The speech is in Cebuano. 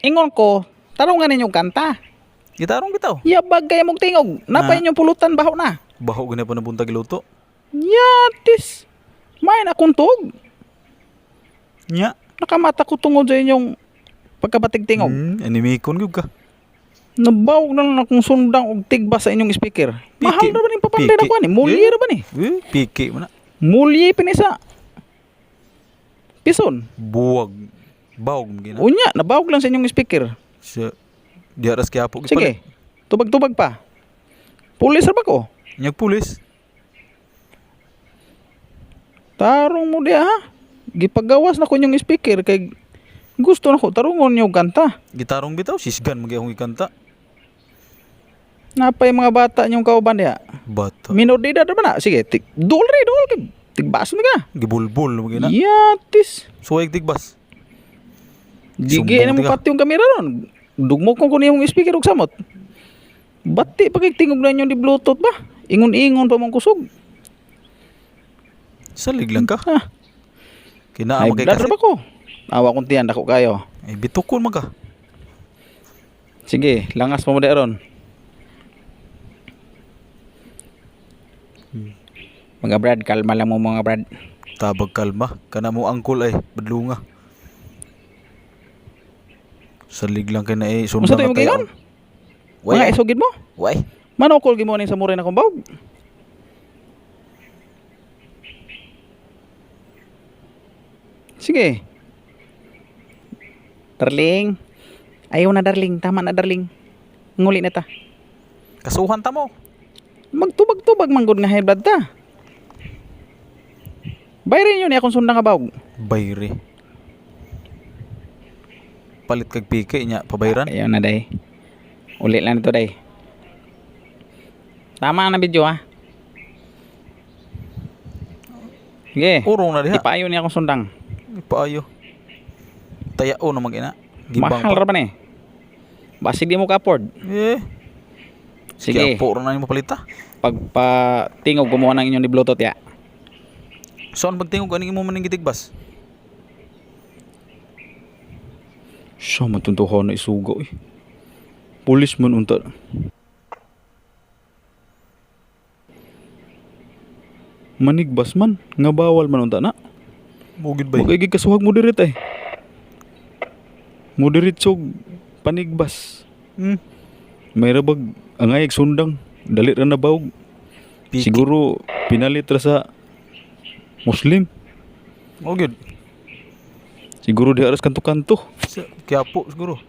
Ingon ko, tarungan ninyong kanta. Gitarong bitaw. Yabag kaya mong tingog. Napay Na. inyong pulutan baho na. Baho gani pa nabuntag giluto. Yatis. May na akong tuog. Nya. Nakamata ko tungod sa inyong pagkabatig tingog. Animikon gyud ka. Nabawag na lang akong sundang og tigba sa inyong speaker. Mahal Piki. na ba ning papanday na Piki. ko ani? Mulye Eh. ra ba ni? Eh, piki man na. Mulye pinisa. Pison. Buwag. Bawog mo gina. Unya, nabawag lang sa inyong speaker. Sa diha ras Quiapo Sige. Tubag-tubag pa. Pulis ra ba ko? Nyag pulis. Tarong mo diha ha. Gipagawas na ko inyong speaker kay gusto na ko tarungon niyo kanta. Gitarong bitaw sisgan mo gyud akong gikanta. Napay mga bata niyong kauban diha. Bata. Minor de edad ra ba na? Sige, tik dol re dol kay tigbason ka. Gibulbul mo gina. Yatis. Suway tigbas. Gigi Sumbong na mo tiga. pati yung kamera ron. Dugmok ko kuno yung speaker og samot. Bati pa kay tingog na inyong di Bluetooth ba? Ingon-ingon pa mong kusog. Salig lang ka. Ha. Kinaa Ay, man kay blood ra kaset. ba ko? Awa kong tiyan dako kayo. Ay bitukon man ka. Sige, langas pa mo di ron. Mga brad, kalma lang mo mga brad. Tabag kalma. Kana mo angkol ay badlunga. Salig lang kay na eh Unsa sundang to imong giingon? Way. Mga isugid mo? Way. Manukol gimo ning samuray na kong bawog. Sige. Darling. Ayaw na darling, tama na darling. Nguli na ta. Kasuhan ta mo. Magtubag-tubag manggod nga high blood ta. Bayrin yun ni akong sundang nga bawog. Bayre. Palit kag piki nya pabayran. Ayaw na day. Uli lang nito day. Tama na video ha. Sige. Urong na diha. Ipaayo niya akong sundang. Ipaayo. Tayao na mag ina. Gimbang Mahal pa. ra ba ni? Basig di mo ka-afford. Eh. Sige. Quiapo ra na nimo palita. Pagpatingog gumawa ng inyong di Bluetooth ya. Saan pagtingog aning imo man ning gitigbas? Siya matuntuhan na isugo eh. Pulis man unta. Manigbas man, nga bawal man unta na. Mugid bay. Magigig kasuhag mo dirit eh. Mo diritsog panigbas. May rabag angay sundang dali ra na bawog. Piki. Siguro pinalit ra sa Muslim. Mugid. Siguro di aras kanto-kanto. Sa Quiapo siguro.